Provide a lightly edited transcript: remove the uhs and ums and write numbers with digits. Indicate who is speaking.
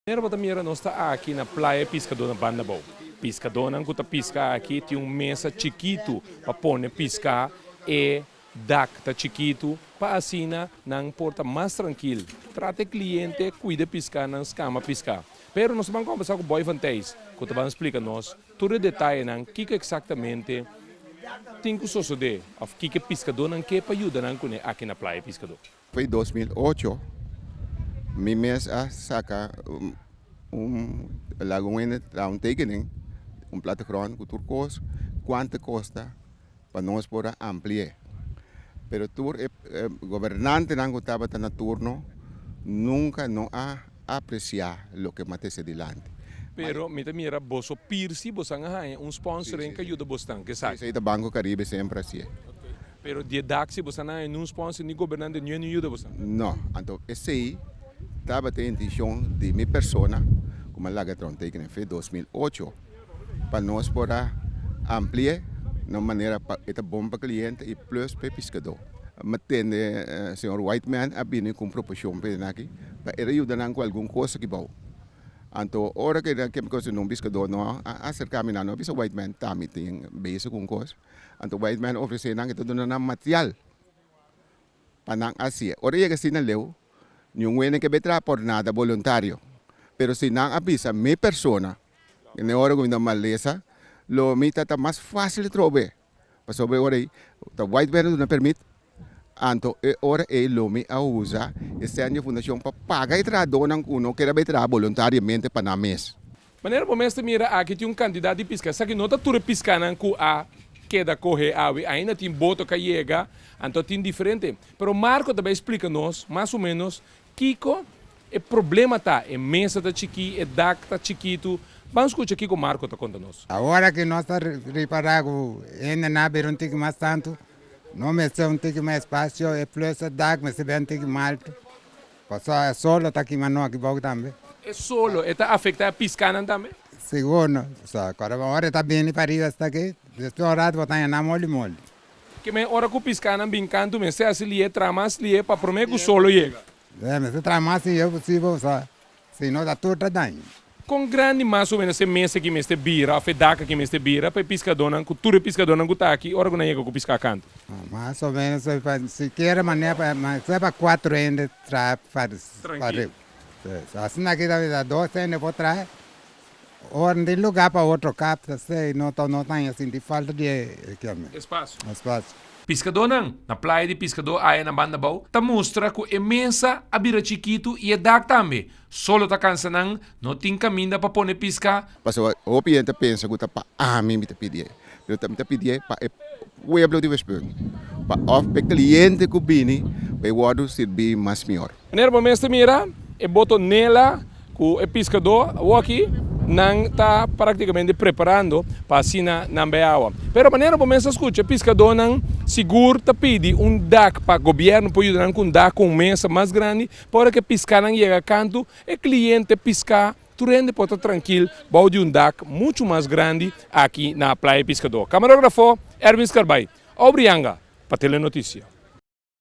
Speaker 1: Manera bo ta mira nos ta aki na Playa Piskadó na Banda Bou. Piskadónan ku ta piska aki tin un mesa chikitu pa pone piska, e dak ta chikitu pa asina nan por ta mas trankil. Trata e kliente, kuida e piskanan, skama piska. Pero nos ta ban kombersá ku Boy van Thijs ku ta ban splika nos tur e detayenan kiko eksaktamente tin ku sosodé òf kiko e piskadónan ke pa yuda nan kuné aki na Playa Piskadó.
Speaker 2: Foi 2008 mi mes a saca un laga un hende traha un tekening, un plattegrond cu tur cos, cuanto costa pa nos por a ampli'e. Pero tur e gobernantenan cu tabata na turno nunca no a aprecia loke mi a trece dilanti.
Speaker 1: Pero mi ta mira boso pirsi bosan a haña un sponsoring cu a yuda bosnan,
Speaker 2: esaki? Si, esey ta Banco Caribe semper haci'e.
Speaker 1: Pero di e dak si boso a haña un sponsor ni gobernante ni no yuda boso.
Speaker 2: No, anto esey tabata e intencion di mi persona cu mi a laga traha un tekening fe 2008 pa nos por a ampli'e na un manera pa e ta bon pa cliente y plus pa e piscador. Mi a tende señor Whiteman a bini cu un proposicion pa esaki pa e yuda nan cu algun cos aki bao. Anto ora cu e kende cos un piscador no a acerca mi nan no a bisa Whiteman ta mi tin bezig cu un cos. Anto Whiteman ofresé nan e ta duna nan material pa nan hasié. Ora yega asina leu, niun wende ke bai traha por nada boluntario. Pero si nan a bisa mi persona, den ora ku mi ta malesa, lo mi ta ta mas fásil trobe. Pasobra e ora ei ta Whiteman a duna permit, anto e ora ei lo mi a usa e sèn di e fundashon pa paga e trahadónan ku no kere bai traha boluntariamente pa nan mes.
Speaker 1: Manera bo mester mira aki tin un kantidat di piska. Esaki no ta tur e piskanan ku a keda kohe awe. Ainda tin boto ku a yega, anto tin diferente. Pero Marco ta bai splika nos mas o menos kiko e problema ta. E mesa ta chikí, e dak ta chikitu. Ban skucha kiko Marco ta konta nos.
Speaker 3: Awor aki nos ta ripará ku hendenan a bira un tiki mas tantu. No mester un tiki mas espasio, e plus e dak mester bira un tiki mas altu. Pasobra e solo ta kima no aki bou tambe.
Speaker 1: E solo e ta afecta e piscanan tambe?
Speaker 3: Sigur no. So ora ora e ta bini pa riba esta aki, despues un rato bo ta haña nan moli moli.
Speaker 1: Ke men ora ku piscanan bin kantu mester hasi lihe traha mas lihe pa prome ku solo yega.
Speaker 3: E mester traha mas lihe posibel pasobra si no ta tur ta daño.
Speaker 1: Kon grandi mas o menos e mesa ki mester bira of e daka ki mester bira pa e piskadónan ku tur e piskadónan ku ta aki ora ku nan yega ku piská kantu?
Speaker 3: Mas o menos sikiera manera pa sea pa kuatro hende traha pa riba. Asina aki ta bisa dos hende por traha ora no tin lugar pa otro kapta esei no ta no ta haña sinti falta di
Speaker 1: Espasio. Espasio. Piskadónan na playa di Piskadó aya na Banda Bou ta mustra ku e mesa a bira chikitu i e dak tambe. Solo ta kansa nan, no tin kaminda pa pone piska.
Speaker 2: Pasobra hopi hende ta pensa ku ta pa ami mi ta pidié, pero mi ta pidié pa e pueblo di Westpunt, pa òf pa e kliente ku bini pa e wòrdu sirbí mas mihor.
Speaker 1: Manera bo mes ta mira e boto Nela ku e piskadó awoki nan ta praktikamente preparando pa asina nan bai awa. Pero manera bo mes a skucha e piskadónan sigur ta pidi un dak pa gobièrnu por yuda nan ku un dak ku un mesa mas grandi pa ora ku e piskanan yega kantu e kliente piská tur hende por ta trankil bou di un dak muchu mas grandi aki na Playa Piskadó. Kamarógrafo Erwin Scarbay, Aubrey Yanga pa Telenoticia.